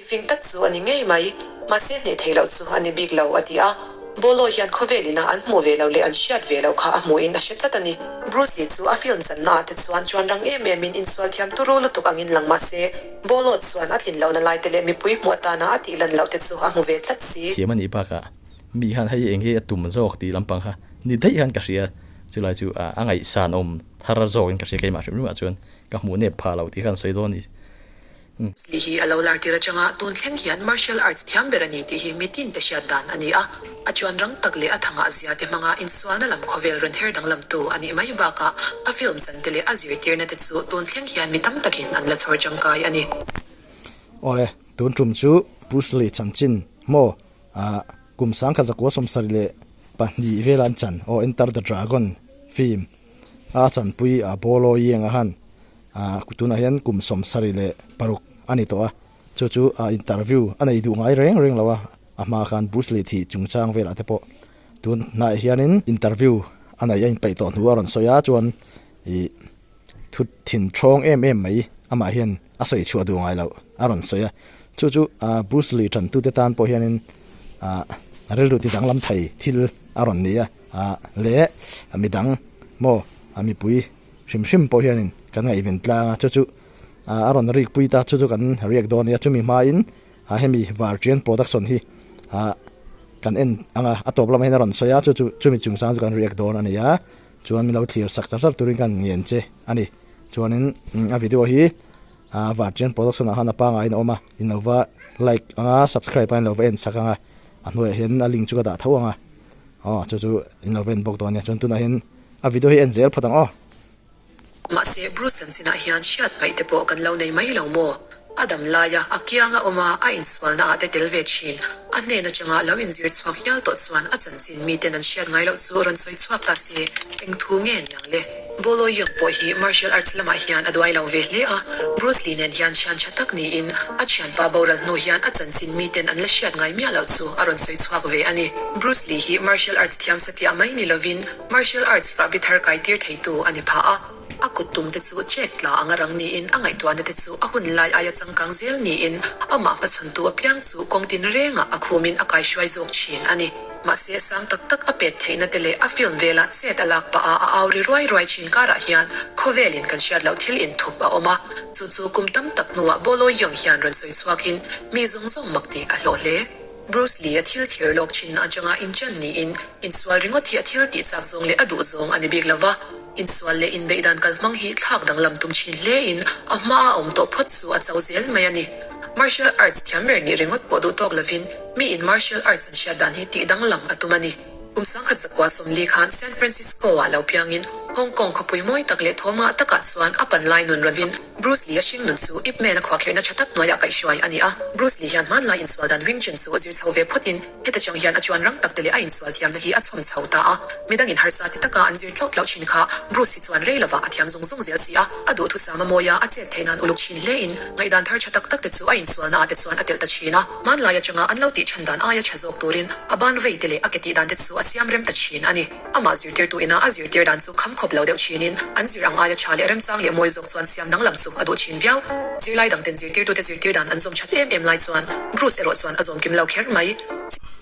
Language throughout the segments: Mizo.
Fing tak chu a ni ngei mai, mahse hneh theih loh chu a ni bik lo, a ti a. Bolo hian khawvel ina an hmuh ve loh leh an hriat ve loh kha a hmuhin a hre tlat a ni. Bruce Lee chu a film channa ah te chuan chuan rang em emin insual thiam turu lutuk angin lang mahse, Bolo chuan a tlin lohna lai te leh mipui hmuh atana a tih lan loh te chu a hmu ve tlat si. Thiam a nih bakah mi khan hei eng hi a tum zawk tih lampang kha ni daih khan ka hria, chulai chu a ngaihsan awm thar zawkin ka hria keimah hrim hrimah chuan ka hmuh nep phah loh tih khan sawi dawn a ni. Bruce Lee hi a lo lar tir atanga tun thleng hian martial arts thiam ber a ni tih hi mitin te hriat dan a ni a. A chuan rang tak leh a thangah zia te hmanga insualna lam khawvel rawn her danglamtu a nih mai bakah a film chan te leh a zirtirna te chu tun thleng hian mi tam takin an la chhawr tangkai a ni. Awle, tun tum chu Bruce Lee chanchin maw ah kum sangkhat zakua 72 vela an chan aw Enter the Dragon film a chanpui a Bolo Yeung a han Ah tunah hian kum 76 a ni tawh a, chu chu ah interview a nei duh ngai reng reng lo a, a hma khan Bruce Lee thih chungchang velah te pawh tun hnaiah hianin interview a nei a inpeih tawh hnu a rawn sawi a, chuan ih thu thin thawng em em mai amah hian a sawi chhuah duh ngai loh a rawn sawi a, chu chu ah Bruce Lee tantute tan pawh hianin ah rilru ti danglam thei thil a rawn ni a, ah leh midang maw a mipui. Hrim hrim pawh hianin kan ngaihven tlang a, chu chu a rawn rik pui ta, chu chu kan riak dawn a nia, chumi hmain hemi Vartian production hi kan en ang a, a tawp lamah hian a rawn sawi a, chu chu chumi chungchang chu kan riak dawn a ni a, chuan min lo thlir sak char char turin ka ngen che a ni, chuanin a video hi Vartian production ah khan a pangaiin a awm a, in lo va like ang a, subscribe a in lo va en sak ang a, a hnuaiah hian a link chu ka dah tho ang a, aw chu chu in lo va en bawk dawn a nia, chuan tunah hian. A video hi en zel phawt ang aw. Mahse Bruce chanchinah hian hriat hmaih te pawh kan lo nei mai lo maw? A dam laia a kianga awm a, a insualna ah te tel ve thin. A hnen atanga lo inzir chhuak hial tawh chuan a chanchin miten an hriat ngai loh chu rawn sawi chhuak ta se, eng thu nge niang le? Bolo Yeung pawh hi martial arts lamah hian a duai lo ve hle a, Bruce Lee nen hian thian tha tak niin a thianpa boral hnu hian a chanchin miten an la hriat ngai miah loh chu a rawn sawi chhuak ve a ni. Bruce Lee hi martial arts thiam satliah mai ni lovin, Martial arts rahbi thar kai tir theitu a ni phah a, a kut tum te chu check tla anga rang niin a ngaihtuahna te chu a hun lai aia changkang zel niin amah hmachhawntu apiang chu kawng tin rengah a khumin a kaihruai zawk thin a ni. Mahse sang tak tak a pet theihna te leh a film vela chet a lak pah a a au ri ruai ruai thin karah hian khawvelin kan hriat loh thil inthup a awm a, chu chu kum tam tak hnuah Bolo Yeung hian rawn sawi chhuakin mi zawng zawng mak tih a hlawh hle. Bruce Lee a thil thlir lawk thinna atanga inchan niin insual ringawt hi a thil tih chak zawng leh a duh zawng a ni bik lova. Insual leh inbeih dan kalhmang hi thlak danglam tum thin hlein a hma a awm tawh phawt chu a cho zel mai a ni. Martial arts thiam ber nih ringawt pawh duh tawk lovin miin martial arts an hriat dan hi tih danglam a tum a ni. Kum 1940 khan San Francisco-ah lo piangin Hong Kong khawpui mawi tak leh thawmngah takah chuan a pan lai nun rovin Bruce Lee a hring nun chu Ip Man a khuahkhirhna tha tak hnuaiah kaihhruai a ni a. Bruce Lee hian hmanlai insual dan Wing Chun chu zir chho ve phawtin heta chang hian a chuan rang tak te leh a insual thiamna hi a chhawm chho ta a. Midangin harsa ti taka an zir tlauh tlauh thin kha Bruce hi chuan rei lovah a thiam zung zung zel si a. A duhthusam a mawi a, a chet theih nan uluk thin hlein ngaihdan thar tha tak tak te chu a insualna ah te chuan a telh ta thin a. Hmanlai atanga an lo tih chhan dan aia tha zawk turin a ban vei te leh a ke tih dan te chu a siam rem ta thin a ni. Amah zirtirtu ina a zirtir dan chu kham khawp lo deuh thinin an zir ang aia tha leh remchang leh mawi zawk chuan siam danglam chu a duh thin viau. Zirlai dangten zirtirtute zirtir dan an zawm that em em lai chuan Bruce erawh chuan a zawm kim lo kher mai.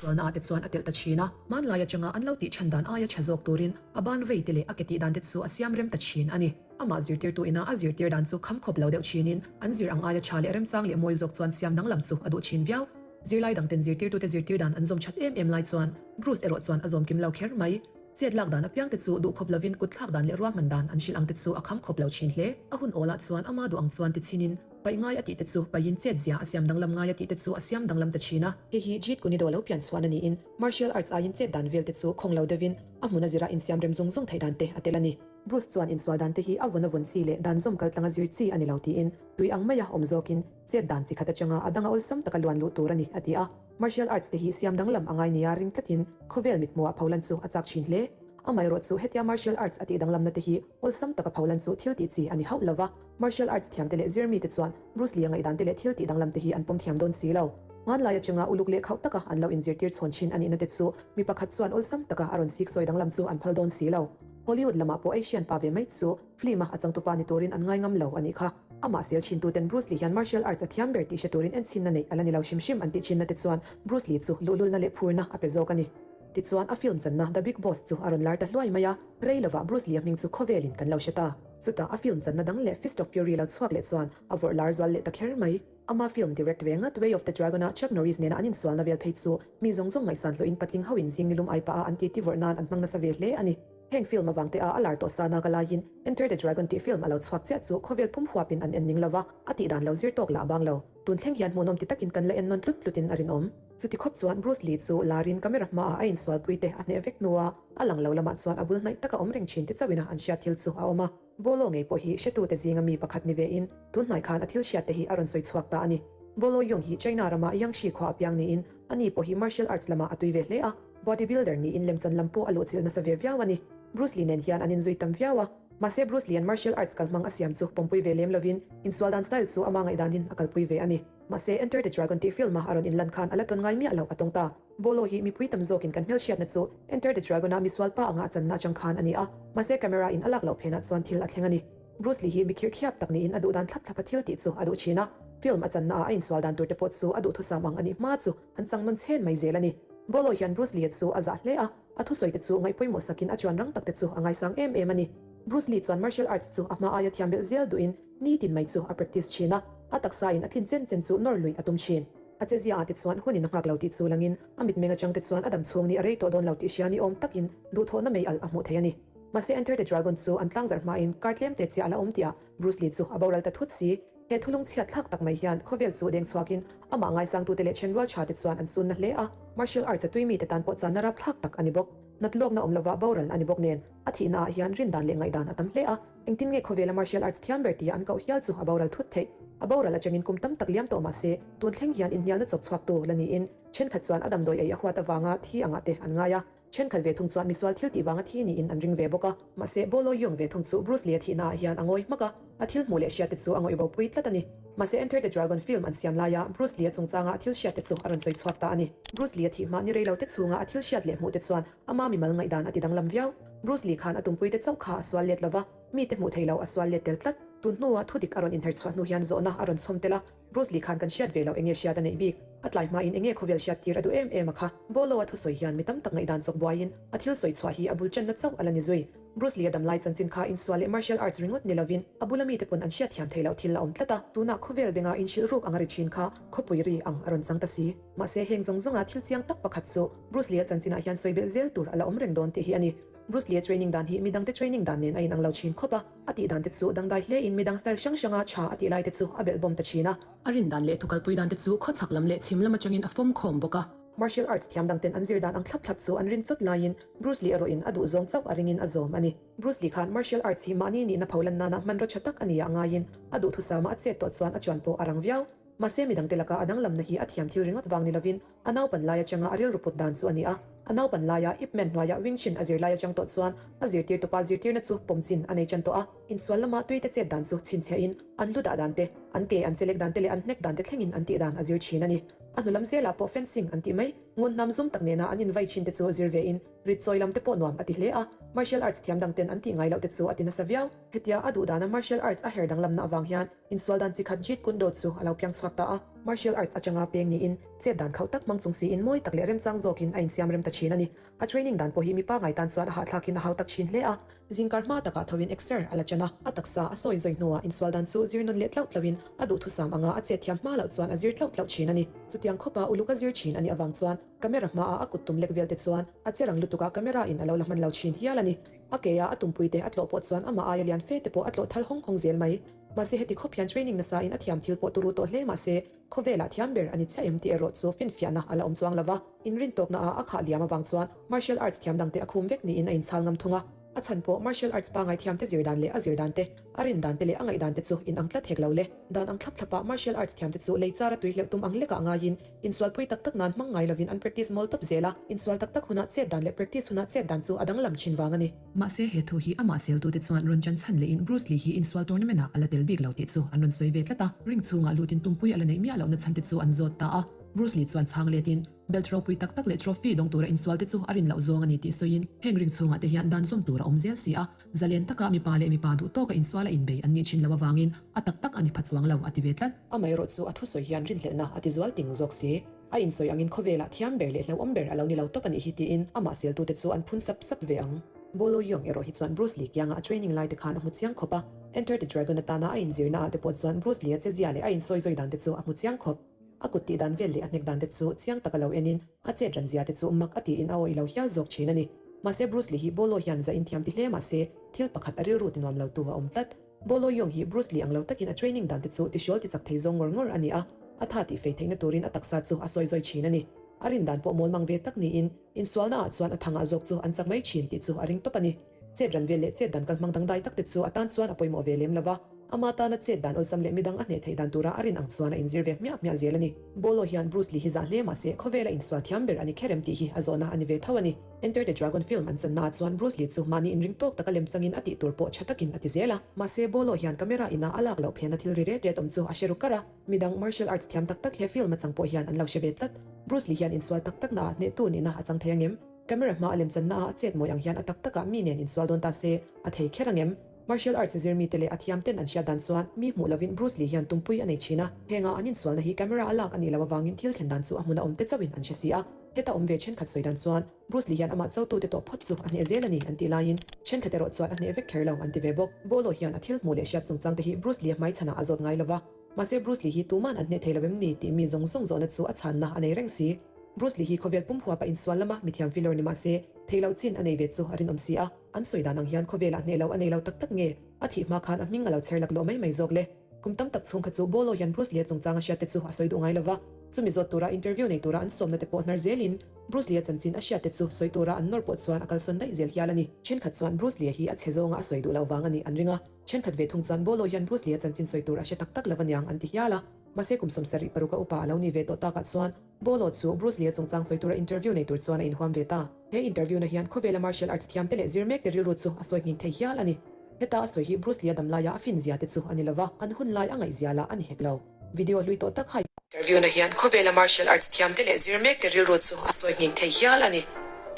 Chuan a te chuan a telh ta thin a, hmanlai atanga an lo tih chhan dan aia tha zawk turin a ban vei te leh a ke tih dan te chu a siam rem ta thin a ni. Amah zirtirtu ina a zirtir dan chu kham khawp lo deuh thinin an zir ang aia tha leh remchang leh mawi zawk chuan siam danglam chu a duh thin viau. Zirlai dangten zirtirtute zirtir dan an zawm that em em lai chuan Bruce erawh chuan a zawm kim lo kher mai. Chet lak dan apiang te chu duh khawp lovin kut thlak dan leh ruahman dan an hrilh ang te chu a kham khawp lo thin hle. A hun awlah chuan ama duh ang chuan ti chinin paih ngai a tih te chu paihin chet zia a siam danglam ngai a tih te chu a siam danglam ta thin a. Hei hi Jeet Kune Do lo pian chhuan a niin martial arts aiin chet dan vel te chu khawng lo deuhin a hmun a zira insiam rem zung zung theih dan te a tel a ni. Bruce chuan insual dan te hi a vawn a vawn chi leh dan zawm kal tlanga zir chi a ni lo tiin tui ang maia awm zawkin chet dan chi khat atanga a danga awlsam taka luan luh tur a ni a ti a. Martial arts te hi siam danglam a ngai nia ring tlatin khawvel mithmuhah pholan chu a chak thin hle. Amaherawh chu hetia martial arts a tih danglamna te hi awlsam taka pholan chu thil tih chi a ni hauh lo va, martial arts thiamte leh zirmite chuan Bruce Lee-a ngaihdan te leh thil tih danglam te hi an pawm thiam dawn si lo. Hmanlai atanga uluk leh khauh taka an lo inzirtir chhawn thin a nihna te chu mi pakhat chuan awlsam taka a rawn siksawi danglam chu an phal dawn si lo. Hollywood lamah pawh Asian pa ve mai chu film-a a changtupa ni turin an ngai ngam lo a nih kha. Amah sel chhintuten Bruce Lee hian martial arts a thiam ber tih hre turin enchhinna neih a la ni lo hrim hrim an tih thinna te chuan Bruce Lee chu luhlulna leh phurna a pe zawk a ni. Tichuan a film channa The Big Boss chu a rawn lar ta hluai mai a, rei lovah Bruce Lee-a hming chu khawvelin kan lo hre ta. Chutah a film channa dang leh Fist of Fury lo chhuak leh chuan a vawrh lar zual leh ta kher mai. Ama film direct ve ngat Way of the Dragon-a Chuck Norris nena an insualna vel phei chu mi zawng zawng ngaihsan hlawhin patling ho in zing nilum ai pah a an titi vawrh nan an hmang nasa ve hle a ni. Heng film avang te a a lar tawh sa nak a laiin Enter the Dragon tih film a lo chhuak chiah chu khawvel pum huapin an en ning lova, a tih dan lo zir tawk lah bang lo. Tun thleng hian hmuhnawm ti takin kan la en nawn tlut tlutin a rinawm. Chuti khawp chuan Bruce Lee chu larin camera hmaah a insualpui te a hneh vek hnua a lang lo lamah chuan a bul hnaih taka awm reng thin te chauhin a an hriat thil chu a awm a. Bolo ngei pawh hi hretute zinga mi pakhat ni vein tun hnai khan a thil hriatte hi a rawn sawi chhuak ta a ni. Bolo Yeung hi China rama Yangshi khua a piang niin ani pawh hi martial arts lamah a tui ve hle a, body builder niin lemchan lam pawh a luhchilh nasa ve viau a ni. Bruce Lee nen hian an inzui tam viau a, mahse Bruce Lee-a'n martial arts kalhmang a siam chu pawmpui ve lem lovin insual dan style chu ama ngaihdanin a kalpui ve a ni. Mahse Enter the Dragon tih film-a a rawn inlan khan a la tawn ngai miah lo a tawng ta. Bolo hi mipui tam zawkin kan hmelhriatna chu Enter the Dragon-a misual pa anga a channa atang khan a ni a, mahse camera in a lak loh phenah chuan thil a thleng a ni. Bruce Lee hi mi khirh khiap tak niin a duh dan thlap thlap a thil tih chu a duh thin a, film a channa ah a insual dan tur te pawh chu a duhthusam ang a nih hma chu an chang nawn chhen mai zel a ni. Bolo hian Bruce Lee-a chu a zah hle a, a thusawi te chu ngaihpawimawh sakin a chuan rang tak te chu a ngaisang em em a ni. Bruce Lee chuan martial arts chu a hma aia thiam belh zel duhin nitin mai chu a practice thin a, a taksa in a tlin chen chen chu nawr lui a tum thin. A che zia ah te chuan hunin a nghak lo tih chu langin a mitmeng atang te chuan a dam chhung ni a rei tawh dawn lo tih hria ni awm takin duhthawhna mei alh a hmuh thei a ni. Mahse Enter the Dragon chu an tlangzarh hmain kar tlem te chiah a la awm tihah Bruce Lee chu a boral ta thut si. He thulung chhiat thlak tak mai hian khawvel chu deng chhuakin amah ngaisangtute leh thenrual tha te chuan an sunna hle a, martial arts a tui mite tan pawh channa rapthlak tak a ni bawk. Nat lawkna awm lova boral a ni bawk nen a thihna ah hian rindan leh ngaihdan a tam hle a. Engtin nge khawvela martial arts thiam ber tia an koh hial chu a boral thut theih? A boral atangin kum tam tak liam tawh mah se, tun thleng hian inhnialna chawp chhuaktu la niin, thenkhat chuan a damdawi ei a huat avanga thi angah te an ngai a, thenkhat ve thung chuan misual thil tih vanga thi niin an ring ve bawk a. Mahse, Bolo Yeung ve thung chu Bruce Lee-a thihnaah hian a ngawi hmak a, a thil hmuh leh hriatte chu a ngawih bopui tlat a ni. Mahse, Enter the Dragon film an siam laia Bruce Lee-a chungchanga a thil hriatte chu a rawn sawi chhuak ta a ni. Bruce Lee-a thih hma ni rei lo te chhunga a thil hriat leh hmuhte chuan Ama mimal ngaihdan a ti danglam viau. Bruce Lee khan a tumpuite chauh kha a sual let lova, mite hmuh thei lo a sual let tel tlat. Tun hnua thu dik a rawn inher chhuah hnu hian zawhna a rawn chhawm tel a, Bruce Lee khan kan hriat ve loh enge hriat a neih bik? A tlai hmain enge khawvel hriat tir a duh em em a kha? Bolo a thusawi hian mi tam tak ngaihdan chawk buaiin a thil sawi chhuah hi a bul channa chauh a la ni zui. Bruce Lee a damlai chanchin kha insual leh martial arts ringawt ni lovin a bula mite pawn an hriat thiam thei loh thil a awm tlat a, tunah khawvel benga inhrilh ruk ang a ri thin kha khawpui ri ang a rawn chang ta si. Mahse heng zawng zawnga thil chiang tak pakhat chu Bruce Lee-a chanchinah hian sawi belh zel tur a la awm reng dawn tih hi a ni. Bruce Lee-a training dan hi midangte training dan nen a inang lo thin khawp a, a tih dan te chu dangdai hlein midang style hrang hranga tha a tih lai te chu a belh bawm ta thin a. A rin dan leh thukalpui dan te chu khawchhak lam leh chhim lam atangin a fawm khawm bawk a. Martial arts thiam dangten an zir dan ang thlap thlap chu an rin chawt laiin Bruce Lee erawhin a duhzawng chauh a ringin a zawm a ni. Bruce Lee khan martial arts hi mahni nihna pholan nana hmanraw tha tak a ni ah ngaiin a duhthusama a chet tawh chuan a chuan pawh a rang viau. Mahse midangte laka a danglamna hi a thiam thil ringawt vang ni lovin a naupan lai atanga a rilru put dan chu a ni a. A naupan laia Ip Man hnuaia Wing Chun a zir lai atang tawh chuan a zirtir tawpa zirtirna chu pawm chin a nei tan tawh a. Insual lama tuite chet dan chu chhinchhiahin an hlu dah dan te, an ke an chelek dan te leh an hnek dan te thlengin an tih dan a zir thin a ni. A hnu lam zelah pawh fencing an tih mai, ngun hnam zum tak nena an invai thin te chu zir vein rit chawi lam te pawh nuam a ti hle a. Martial arts thiam dangten an tih ngai loh te chu a ti nasa viau. Hetia a duh dana martial arts a her danglamna avang hian Insual dan chi khat Jeet Kune Do chu a lo piang chhuak ta a, martial arts atanga peng niin chet dan khauh tak hmang chung siin mawi tak leh remchang zawkin a insiam rem ta thin a ni. A training dan pawh hi mipa ngai tan chuan a hahthlakin a hau tak thin hle a. Zingkar hma takah thoin exer a la chan a, a taksa a sawi zawi hnuah insual dan chu zir nawn leh tlauh tlauhin a duhthusam anga a chet thiam hma loh chuan a zir tlauh tlauh thin a ni. Chutiang khawpa uluk a zir thin a nih avang chuan camera hmaah a kut tum lek vel te chuan a che rang lutuk a camera in a lo la hman lo thin hial a ni. A ke a a tumpui te a tlawh pawh chuan amah aia lian fe te pawh a tlawh thal hawng hawng zel mai. Mahse heti khawp hian training nasa in a thiam thil pawh turu tawh hle mahse khawvelah thiam ber a ni chiah em tih erawh chu finfiahna a la awm chuang lova. Inrin tawkna ah a khah liam avang chuan martial arts thiam dangte a khum vek niin a inchhal ngam thung a. A chhan pawh martial arts pangai thiamte zir dan leh a zir dan te, a rin dan te leh a ngaih dan te chu inang tlat hek lo le. Dan ang thlap thlapah martial arts thiamte chu lei chara tui hleuh tum ang lekah ngaiin insualpui tak tak nan hmang ngai lovin an practice mawl tawp zel a. Insual tak tak hunah chet dan leh practice hunah chet dan chu a danglam thin vang a ni. Mahse he thu hi amah seltute chuan rawn chan chhan lehin Bruce Lee hi insual tournament ah a la tel bik lo tih chu an rawn sawi ve tlat a, ring chhungah lutin tumpui a la neih miah lohna chhan te chu an zawt ta a. Bruce Lee chuan chhang letin, Belt ropui tak tak leh trophy dawng tura insual te chu a rin loh zawng a ni tih sawiin, heng ring chhungah te hian dan zawm tur a awm zel si a, zalen taka mipa leh mipa duh tawka insuala inbei an nih thin loh avangin a tak tak a ni pha chuang lo a ti ve tlat. Amaherawh chu a thusawi hian rinhlelhna a ti zual ting zawk si. A insawi angin khawvelah thiam ber leh hlauhawm ber a lo ni lo tawp a nih hi tiin amah seltute chu an phun sap sap ve ang. Bolo Yeung erawh hi chuan Bruce Lee kianga a training lai te khan a hmu chiang khawp a, Enter the Dragon atana a inzirna ah te pawh chuan Bruce Lee-a chezia leh a insawi zawi dan te chu a hmu chiang khawp. A kut tih dan vel leh a hnek dan te chu chiang taka lo enin a chet ran zia te chu mak a tiin a awih lo hial zawk thin a ni. Mahse Bruce Lee hi Bolo hian zah inthiam ti hle mahse thil pakhat a rilru ti nuam lo tu a awm tlat. Bolo Yeung hi Bruce Lee ang lo takin a training dan te chu tihrawl ti chak thei zawng ngawr ngawr a ni a, a tha tih fei theihna turin a taksa chu a sawi zawi thin a ni. A rin dan pawh mawl mang ve tak niin insualna ah chuan a thangah zawk chu an chak mai thin tih chu a ring tawp a ni. Chet ran vel leh chet dan kalhmang dangdai tak te chu a tan chuan a pawimawh ve lem lo va, ama tana chet dan awlsam leh midang a hneh theih dan tura a rin ang chuan a inzir ve hmiah hmiah zel a ni. Bolo hian Bruce Lee hi zah hle mahse khawvela insual thiam ber a ni kher em tih hi a zawhna a ni ve tho a ni. Enter the Dragon film an channa ah chuan Bruce Lee chu mahni inring tawk taka lem changin a tih tur pawh tha takin a ti zel a. Mahse Bolo hian camera ina a lak loh phena thil ri ret ret awm chu a hre ru kar a, midang martial arts thiam tak tak he film a chang pawh hian an lo hre ve tlat. Bruce Lee hian insual tak tak naah hnehtu nihna a chang thei angem? Camera hma a lem channa ah a chet mawi ang hian a tak takah mi nen insual dawn ta se a thei kher angem? Martial arts zir mite leh a thiam ten an hriat dan chuan mi hmuh lovin Bruce Lee hian tumpui a nei thin a, henga an insualna hi camera a lak a nih loh avangin thil thlen dan chu a hmun a awm te chauhin an hre si a. Heta awm ve thenkhat sawi dan chuan Bruce Lee hian amah chotute tawh phawt chu a hneh zel a ni an tih laiin thenkhat erawh chuan a hneh vek kher lo an ti ve bawk. Bolo hian a thil hmuh leh hriat chungchang te hi Bruce Lee a hmaichhanah a zawt ngai lova, mahse Bruce Lee hi tuman an hneh thei lo em ni tih mi zawng zawng zawhna chu a chhanna a nei reng si. Bruce Lee hi khawvel pum huapa insual lama mithiam filawr ni mahse thei loh chin a nei ve chu a rinawm si a, an sawi dan ang hian khawvelah hneh lo a nei lo tak tak nge a thih hma khan a hming a lo chher laklawh mai mai zawk le. Kum tam tak chhung kha chu Bolo hian Bruce Lee-a chungchang a hriat te chu a sawi duh ngai lova, chumi zawt tura interview nei tura an sawmna te pawh hnar zelin Bruce Lee-a chanchin a hriat te chu sawi tura an nawr pawh chuan a kalsawn daih zel hial a ni. Thenkhat chuan Bruce Lee-a hi a chhe zawnga a sawi duh loh vang a nih an ring a, thenkhat ve thung chuan Bolo hian Bruce Lee-a chanchin sawi tur a hre tak tak lo aniang an ti hial a. Mahse kum 76 a upa a lo nih ve tawh takah chuan Bolo chu Bruce Lee-a chungchang sawi tura interview nei tur chuan a inhuam ve ta. He interview na hian khawvela martial arts thiamte leh zir mekte rilru chu a sawi nghing thei hial a ni. Heta a sawi hi Bruce Lee-a dam laia a fin zia te chu a ni lova, an hun lai a ngaihzia lah a ni hek lo. Video hlui tawh tak hai. Interview na hian khawvela martial arts thiamte leh zir mekte rilru chu a sawi nghing thei hial a ni.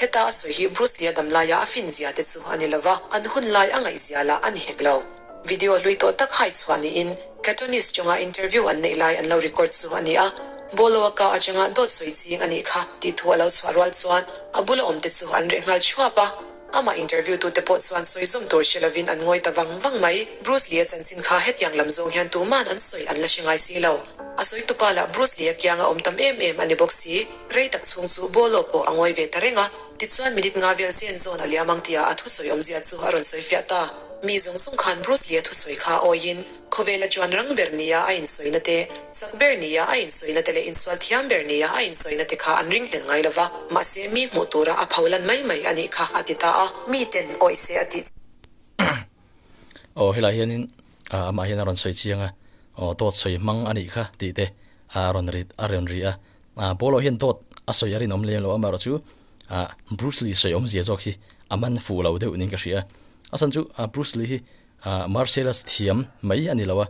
Heta a sawi hi Bruce Lee-a dam laia a fin zia te chu a ni lova, an hun lai a ngaihzia lah a ni hek lo. Video hlui tawh tak hai chhuah niin Katonis chunga interview an neih lai an lo record chu a ni a, Bolo a ka atanga dawt sawi ching a nih kha tih thu a lo chhuah rual chuan a bula awm te chu an reh nghal thuap a, amah interview tute pawh chuan sawi zawm tur hre lovin an ngawi ta vang vang mai. Bruce Lee-a chanchin kha hetiang lam zawng hian tuman an sawi an la hre ngai si lo. A sawi tupa lah Bruce Lee-a kianga awm tam em em a ni bawk si. Rei tak chhung chu Bolo pawh a ngawi ve ta reng a, tichuan minute nga vel zen zawn a liam ang tia a thusawi awmzia chu a rawn sawi fiah ta. Mi zawng zawng khan Bruce Lee-a thusawi kha awiin Khawvela chuan rang ber nia a insawina te, chak ber nia a insawina te leh insual thiam ber nia a insawina te kha an ringhlel ngai lo va, mahse mi hmuh tura a pho lan mai mai a nih kha a ti ta a. Mi ten awih se a tih. Aw helai hianin amah hian a rawn sawi chiang a, aw dawt sawi hmang a nih kha tih te a rawn ri a rawn ri a, Bolo hian dawt a sawi a rinawm lem lo amaherawh chu Bruce Lee sawi awmzia zawk hi a man fuh lo deuh niin ka hria a, a chhan chu Bruce Lee hi Ah Marcellus thiam mai a ni lo a,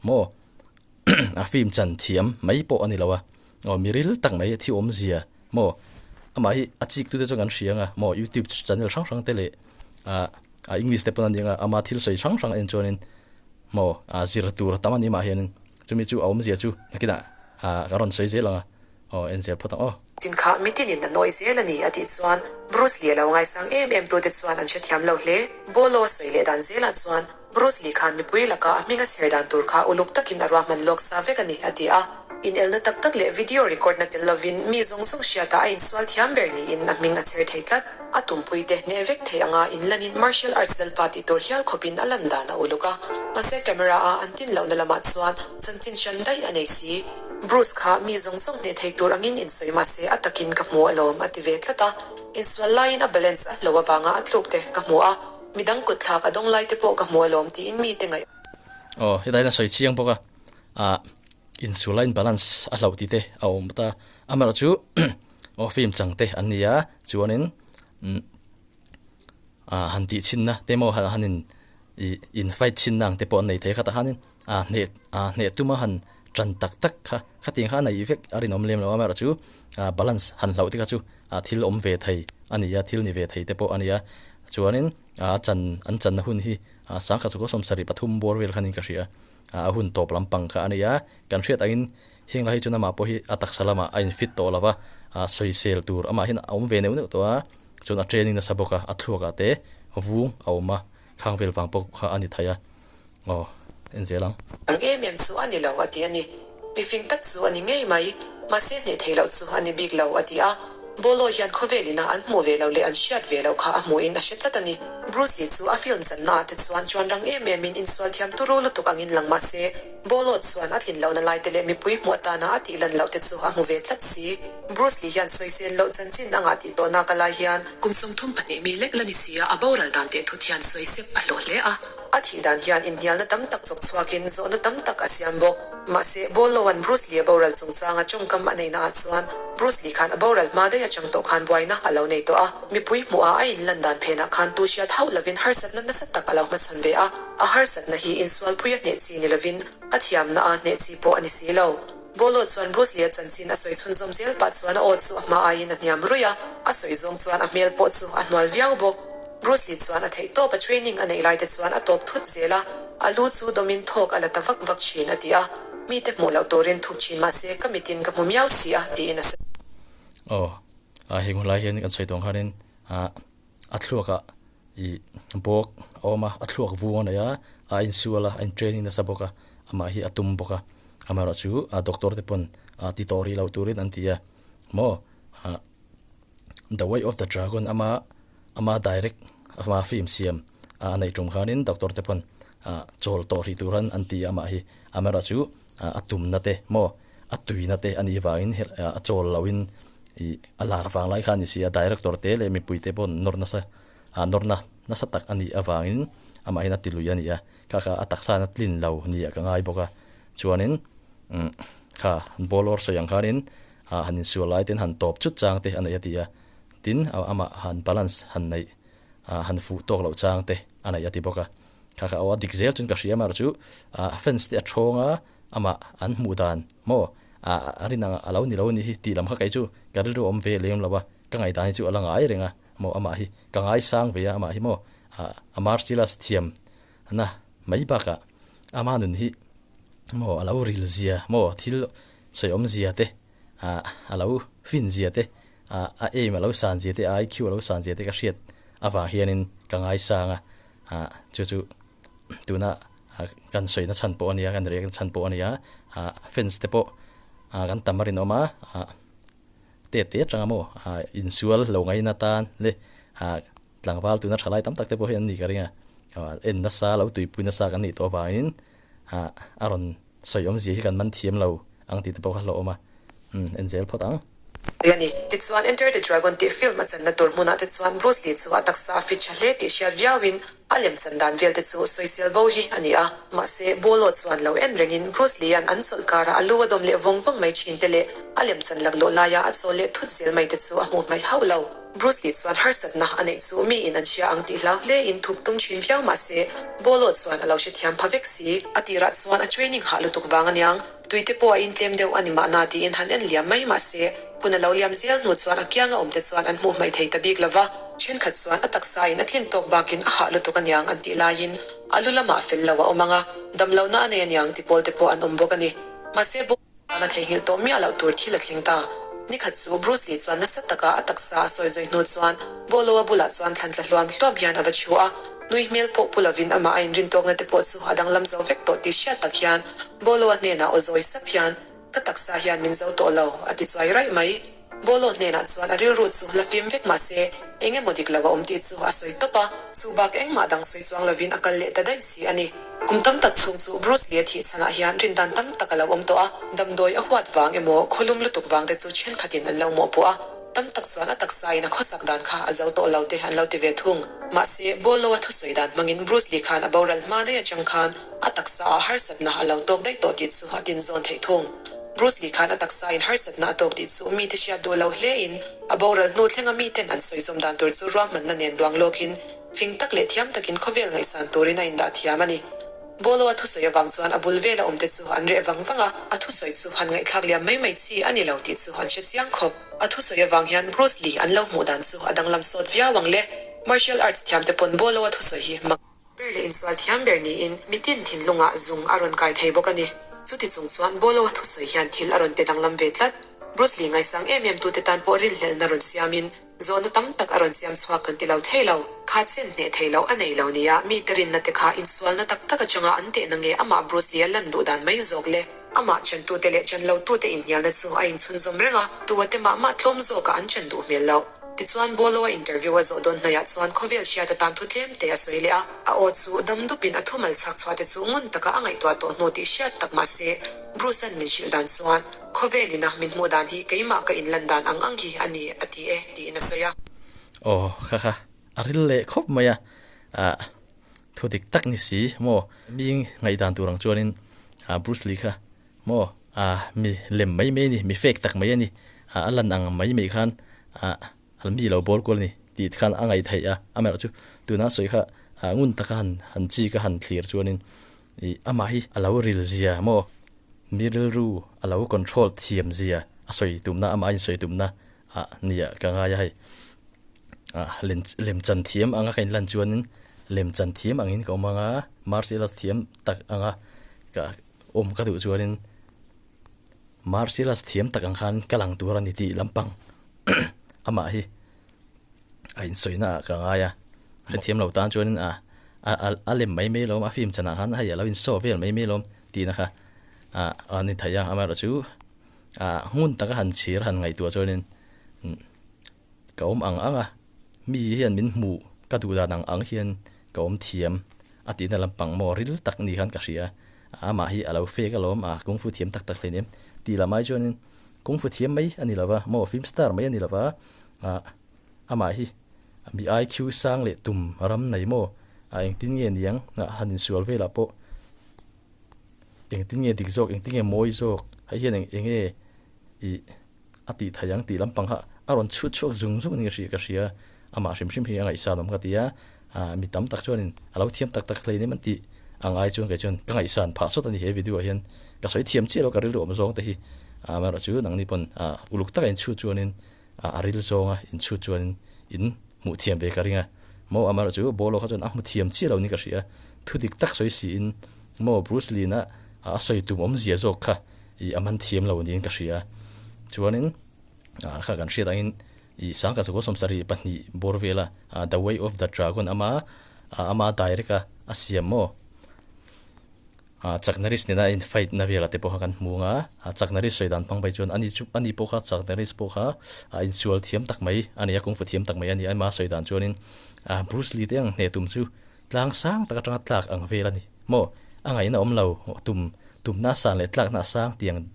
maw a film chan thiam mai pawh a ni lo a, aw mi ril tak mai thi awmzia maw amah hi a chik tute chuan kan hria ang a, maw youtube channel hrang hrang te leh ah a english te pawn a ni ang a, ama thil sawi hrang hrang en chuanin maw ah zir tur a tam a ni mah hianin chumi chu a awmzia chu nakinah ah ka rawn sawi zel ang a. Aw en zel phawt ang aw. Chin kha mitinin a nawi zel a ni a tih chuan Bruce Lee a lo ngaisang em em tute chuan an hrethiam lo hle. Bolo sawi leh dan zelah chuan Bruce Lee khan mipui laka a hming a chher dan tur kha uluk takin a ruahman lawk sa vek a ni a ti a. Inelna tak tak leh video record na tel lovin mi zawng zawng hriatah a insual thiam ber niin a hming a chher thei tlat. A tumpui te hneh vek thei anga inlanin martial arts lalpa tih tur hial khawpin a lan dan a uluk a. Mahse camera a an tin lohna lamah chuan chanchin hran daih a nei si. Bruce kha mi zawng zawng hneh thei tur angin insawi mahse a takin ka hmu alawm a ti ve tlat a. Insual laiin a balance a hlo avanga a tluk te ka hmu a, midang kut thlak a dawng lai te pawh ka hmu alawm tiin mite ngaih. Aw, hetah hian a sawi chiang bawk a, ah insual laiin balance a hloh tih te a awm ta. Amaherawh chu aw film chang te an ni a, chuanin umm ah han tih chhinna te emaw han in ih in fight chhinna ang te pawh an nei thei khatah khanin ah hneh ah hneh tuma han. Ṭan tak tak kha khatiang kha a neih vek a rinawm lem lo a, amaherawhchu balance han hlauh te kha chu thil awm ve thei a ni a, thil ni ve thei te pawh a ni a. Chuanin a chan an channa hun hi sangkhat chukua 73 bawr vel khanin ka hria a, a hun tawp lampang kha a ni a. Kan hriat angin heng lai hi chuan amah pawh hi a taksa lamah a infit tawh lo va, sawisel tur amah hian a awm ve neuh neuh tawh a, chuan a training nasa bawk a, a thluakah te vung a awm a, khang vel vang pawh kha a ni thei a. Aw, en zel ang. Ang em em chu a ni lo a ti a ni. Mifing tak chu a ni ngei mai. Mahse hneh thei loh chu a ni bik lo a ti a. Bolo hian khawvel ina an hmuh ve loh leh an hriat ve loh kha a hmuhin a hre tlat a ni. Bruce Lee chu a film channa ah te chuan chuan rang em em in insual thiam turu lutuk angin lang mahse Bolo chuan a tlin lohna lai te leh mipui hmuh atana a tih lan loh te chu a hmu ve tlat si. Bruce Lee hian sawisel loh chanchin a ngah tih tawhna ka lai hian kum 32 mi lek la ni sia a boral dan teh thut hian sawisep a hlawh hle a. A thih dan hian inhnialna tam tak chawk chhuakin zawhna tam tak a siam bawk. Mahse, Bawlloa'n Bruce Lee a boral chungchanga tawngkam a neihna ah chuan Bruce Lee khan a boral hma daih atang tawh khan buaina a lo nei tawh a. Mipui hmuha a inlan dan phenah khan tu hriat hauh lovin harsatna nasa tak a lo hmachhawn ve a. A harsatna hi insualpui a hneh chi ni lovin a thiamna a hneh chi pawh a ni si lo. Bawllo chuan Bruce Lee a chanchin a sawi chhunzawm zel pah chuan a aw chu a hma aiin a hniam ruih a, a sawi zawng chuan a hmel pawh chu a hnual viau bawk. Bruce Lee chuan a theih tawp a training a neih lai te chuan a tawp thut zel a, a lu chu dawmin thawk a la ta vak vak thin a ti a, mite hmuh loh turin thup thin mahse ka mitin ka hmu miau si a tiin a sawi. Aw, a heng hun lai hian kan sawi tawng khanin a thluakah ih bawk a awm a, a thluak vung a nei a, a insual a, a in training nasa bawk a, amah hi a tum bawk a, amaherawhchu a doctor te pawn ti tawh rih loh turin an ti a maw ah The Way of the Dragon ama ama direct ama film siam a neih tum khanin doctor te pawn ah chawl tawh rih turan an ti a amah hi amaherawhchu a tumna te maw a tuina te a nih vangin a chawl lohin ih a lar vang lai kha a ni si a director te leh mipui te pawh nawr nasa ah nawrna nasa tak a nih avangin amahin a ti lui a ni a kha kha a taksa na tlin lo nia ka ngai bawk a chuanin umm kha an ball awr sawi ang khanin ah han insual lai ten han tawp chut chang te a nei a ti a tin amah han balance han neih ah han fuh tawk loh chang te a nei a ti bawk a kha kha aw a dik zel chuan ka hria amaherawhchu ah fans te a thawng a amah an hmuh dan maw ah a rin ang a lo ni lo a nih hi tih lam kha kei chu ka rilru awm ve lem lo a ka ngaihdan hi chu a la ngai reng a maw amah hi ka ngaisang ve a amah hi maw ah a martial arts thiam na mai bakah ama nun hi maw a lo ril zia maw thil sawi awm zia te ah a lo fin zia te ah a aim a lo san zia te a IQ a lo san zia te ka hriat avang hianin ka ngaisang a ah chu chu tuna kan sawina chhan pawh a nia kan react na chhan pawh a nia ah fans te pawh ah kan tam a rinawm a ah te te atanga maw ah insual lo ngaina tan le ah tlangval tuna tha lai tam tak te pawh hi an ni ka ring a ah en nasa lo tuipui nasa kan nih tawh avangin ah a rawn sawi awmzia hi kan man thiam lo ang tih te pawh kha hlauhawm a umm en zel phawt ang. A ni. Tichuan Enter the Dragon tih film a channa tur hmunah te chuan Bruce Lee chu a taksa a fit tha hle tih hriat viauin A lemchan dan vel te chu sawisel bo hi a ni a, mahse Bolo chuan lo en rengin Bruce Lee-a'n an chawlh karah a lu a dawm leh vawng vawng mai thin te leh a lemchan laklawh laia a chawl leh thut zel mai te chu a hmuh hmaih hauh lo. Bruce Lee chuan harsatna a neih chu miin an hria ang tih hlau hlein thup tum thin viau mahse Bolo chuan a lo hrethiam pha vek si. A tirah chuan a training hah lutuk vang aniang, tui te pawh a intlem deuh a ni mahna tiin han en liam mai mahse Hun a lo liam zel hnu chuan a kianga awmte chuan an hmuh hmaih thei ta bik lo va, thenkhat chuan a taksain a tlin tawk bakin a hah lutuk aniang an tih laiin a lu lamah fel lo a awm ang a, damlohna a nei aniang ti pawl te pawh an awm bawk a ni. Mahse, Bo tan a theihnghilh tawh miah loh tur thil a thleng ta. Nikhat chu Bruce Lee chuan nasa taka a taksa a sawi zawi hnu chuan Bolo-a bulah chuan thlan tla hluam hluam hian a va chhu a, nui hmel pawh pu lovin amah a inrintawkna te pawh chu a danglam zo vek tawh tih hriat tak hian Bolo-a hnenah aw zawi sap hian Ka taksa hian min zo tawh lo, a ti chuai raih mai. Bolo hnenah chuan a rilru chu la fim vek mah se, eng emaw dik lo a awm tih chu a sawi tawp a, chu bak engmah dang sawi chuang lovin a kal leh ta daih si a ni. Kum tam tak chhung chu Bruce Lee-a thih chhanah hian rindan tam tak a lo awm tawh a, damdawi a huat vang emaw khawlum lutuk vang te chu thenkhatin an lo mawhpuh a, tam tak chuan a taksain a khawsak dan kha a zo tawh lo te an lo ti ve thung. Mahse, Bolo-a thusawi dan hmangin Bruce Lee khan a boral hma daih atang khan, A taksa ah harsatna a lo tawk daih tawh tih chu a tinzawn theih thung. Bruce Lee khan a taksa in harsatna a tawk tih chu mite hriat duh lo hle in a boral hnu thlenga miten an sawi zawm dan tur chu ruahmanna nen duang lawkin fing tak leh thiam takin khawvel ngaihsan turin a indah thiam a ni. Bolo-a thusawi avang chuan a bul vela awmte chu an reh vang vang a, a thusawi chu han ngaihthlak liam mai mai chi a ni lo tih chu an hre chiang khawp. A thusawi avang hian Bruce Lee an lo hmuh dan chu a danglam sawt viau ang le. Martial arts thiamte pawn Bolo-a thusawi hi mak ber leh insual thiam ber niin mitin thinlungah zung a rawn kai thei bawk a ni. Chuti chung chuan Bolo-a thusawi hian thil a rawn ti danglam ve tlat. Bruce Lee ngaisang em em tute tan pawh rinhlelhna rawn siamin Zawhna tam tak a rawn siam chhuak kan ti lo thei lo. Kha chen hneh thei loh a nei lo nia, mite rinna te kha insualna tak tak atanga an tehna nge amah Bruce Lee-a lan duh dan mai zawk le? Amah chantute leh chanlotute inhnialna chu a inchhunzawm reng a, tua te mah mah tlawm zawkah an chan duh hmel loh. Tichuan Bolo-a interview a zawh dawn hnaiah chuan khawvel hriat atan thu tlem te a sawi leh a, a aw chu dam dupin a thumal chhak chhuah te chu ngun taka a ngaihtuah tawh hnu tih hriat tak mah se, Bruce-a'n min hrilh dan chuan, Khawvel ina min hmuh dan hi keimah ka inlan dan ang ang hi a ni, a ti e, tiin a sawi a. Aw, kha kha, a ril leh khawp mai a, ah, thu dik tak ni si maw? Mi ngaihdan tur ang chuanin ah Bruce Lee kha maw, ah, mi lem mai mai a ni, mi fake tak mai a ni, ah, a lan ang mai mai khan ah mi lo bawl kual a ni tih khan a ngaih theih a, amaherawhchu tuna sawi kha ah ngun taka han han chi ka han thlir chuanin ih amah hi a lo ril zia maw? Mi rilru a lo control thiam zia a sawi tumna amah a insawi tumna ah nia ka ngai a hei. Ah lem lemchan thiam anga ka inlan chuanin lemchan thiam angin ka awm anga martial arts thiam tak anga ka awm ka duh chuanin martial arts thiam tak ang khan ka lang tur a ni tih lampang amah hi a insawi na ah ka ngai a hrethiam lo tan chuanin a a lem mai mai lawm a film chanah khan hei a lo insaw vel mai mai lawm tihna kha ah a ni thei a amaherawhchu ah hmun taka han chhir han ngaihtuah chuanin ka awm ang ang a mi hian min hmuh ka duh dan ang ang hian ka awm thiam a tihna lampang maw ril tak ni khan ka hria a amah hi a lo fek alawm a kungfu thiam tak tak hleinem tih lam ai chuanin kungfu thiam mai a ni lova maw film star mai a ni lova ah amah hi mi IQ sang leh tum ram nei maw? Ah engtin nge niang? Ah han insual velah pawh engtin nge dik zawk, engtin nge mawi zawk, hei hian eng eng nge ih a tih theih ang tih lampang kha a rawn chhut chhuak zung zung ania hria ka hria. Amah hrim hrim hi a ngaihsan awm ka ti a, ah mi tam tak chuanin a lo thiam tak tak hleinem an tih ang ai chuan kei chuan ka ngaihsan phah sawt a ni he video ah hian ka sawi thiam chiah lo ka rilru awm zawng te hi. Amaherawhchu nangni pawn ah uluk taka inchhut chuanin a ril zawnga inchhut chuanin in hmuh thiam ve ka ring a, maw amaherawhchu Bolo kha chuan a hmu thiam chiah lo ni ka hria, thu dik tak sawi siin maw Bruce Lee-na a sawi tum awmzia zawk kha ih a man thiam lo niin ka hria, chuanin ah kha kan hriat angin ih sangkhat chukua 72 bawr vela The Way of the Dragon ama ama direct a a siam maw. Chuck Norris nena a in fight na velah te pawh kha kan hmu ang a, Chuck Norris sawi dan hmang phei chuan ani chu ani pawh kha Chuck Norris pawh kha a insual thiam tak mai a ni a, kungfu thiam tak mai a ni a, amah sawi dan chuanin Bruce Lee te ang hneh tum chu tlang sang tak atanga tlak ang vel a ni maw, a ngaihna awm lo tum tumna a san leh tlakna a sang tiang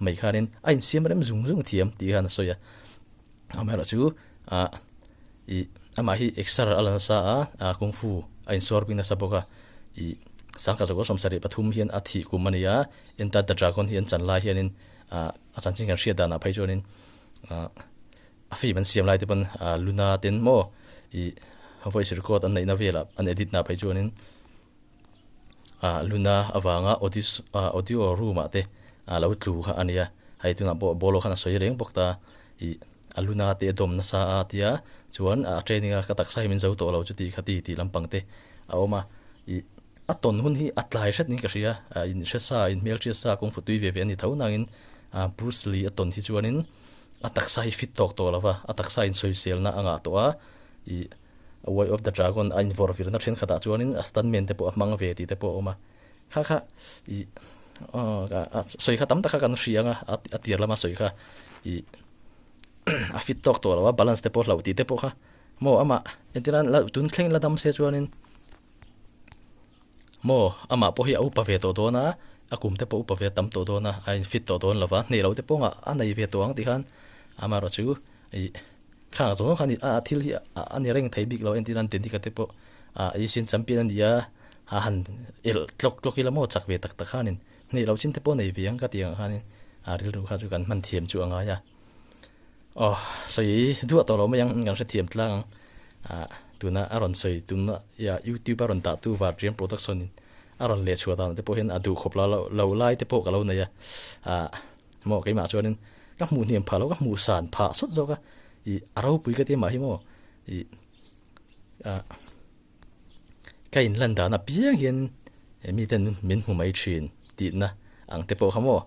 mai khanin a insiam rem zung zung thiam tih khan a sawi a, amaherawhchu ah Ih, amah hi exer a la nasa a, a kungfu a insuar bik nasa bawk a. Ih, 1973 hian a thih kum a ni a, Enter the Dragon hi an chan lai hianin ah a chanchin kan hriat danah phei chuanin ah a film an siam lai te pawn ah Luna ten maw ih voice record an neihna velah an edit na phei chuanin ah Luna avanga audio room ah te a lo tlu kha a ni a, hei tunah pawh bolo khan a sawi reng bawk ta ih. A luna te a dawm nasa a tia chuan a training a ka taksa hi min zo tawh lo chuti kha ti tih lampang te a awm a ih a tawn hun hi a tlai hret niin ka hria a in hre sa in hmelhriat sa kawngfu tui ve ve a ni tho nangin ah Bruce Lee a tawn hi chuanin a taksa hi fit tawk tawh lo va a taksa in sawiselna a ngah tawh a ih a way of the dragon a invawrh virna thenkhatah chuanin a stuntman te pawh a hmang ve tih te pawh a awm a kha kha ih sawi kha tam tak kha kan hria ang a a tir lama sawi kha ih a fit tawk tawh lo a balance te pawh hlauh tih te pawh kha maw amah entir nan la tun thleng la dam se chuanin maw amah pawh hi a upa ve tawh dawn a a kum te pawh upa ve tam tawh dawn a a in fit tawh dawn lo va hneh loh te pawh a nei ve tawh ang tih khan amaherawhchu ih Khang zawng kha a ni a, thil hi a ni reng thei bik lo entir nan Tenika te pawh ah Asian champion a ni a, a han elh tlawk tlawk ila maw chak ve tak tak khanin hneh loh chin te pawh nei ve ang ka tih ang khanin a rilru kha chu kan hman thiam chu a ngai a. Aw sawi duah tawh lo mai ang kan hrethiam tlang ang ah tuna a rawn sawi tumna YouTube a rawn dah tu Vartian production in. A rawn leh chhuah dan te pawh hian a duh khawp lo lo lai te pawh ka lo nei a, ah maw keimah chuanin ka hmuh hniam phah lo ka hmuh san phah sawt zawk a, ih a ropui ka ti mah hi maw ih ah ka inlan dan apiang hian miten min hmu mai thin tihna ang te pawh kha maw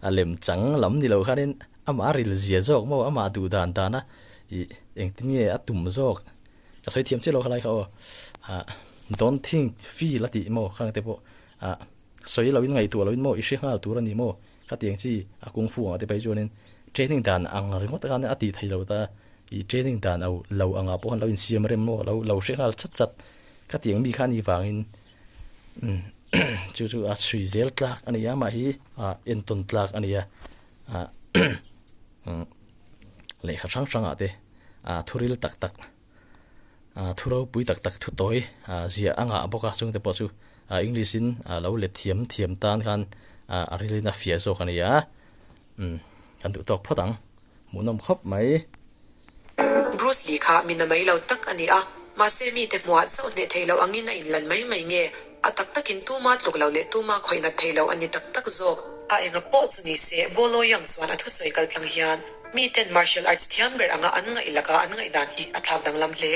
a lem chang lam ni lo khanin amah a ril zia zawk maw amah duh dan dana ih engtin nge a tum zawk. Ka sawi thiam chiah lo khalai kha aw. Ah don't think, feel a tih maw khang te pawh ah sawi loin ngaihtuah loin maw i hre nghal tur a ni maw ka ti ang chi a kung fu angah te phei chuanin training dan ang ringawt khan a tih theih lo ta i training dan lo lo angah pawh khan lo insiam rem maw lo lo hre nghal chat chat ka ti ang mi kha a nih vangin umm chu chu a chhui zel tlak a ni a amah hi ah entawn tlak a ni a ah umm lehkha hrang hrangah te. ah thuril tak tak ah thu ropui tak tak thu tawi ah ziah a ngah bawk a chungte pawh chu ah english in ah lo let thiam thiam tan khan ah a rilin a fiah zawk a ni a umm kan duh tawk phawt ang hmuhnawm khawp mai. Bruce Lee kha mi na mai lo tak a ni a, mahse mite hmuah chauh hneh theih loh angin a inlan mai mai nge? A tak takin tuma tluk lo leh tuma khawih nat theih loh a ni tak tak zawk. A enga pawh chu ni se, Bolo Yang chuan a thusawi kal tlang hian miten martial arts thiam ber anga an ngaih laka an ngaihdan hi a thlak danglam hle.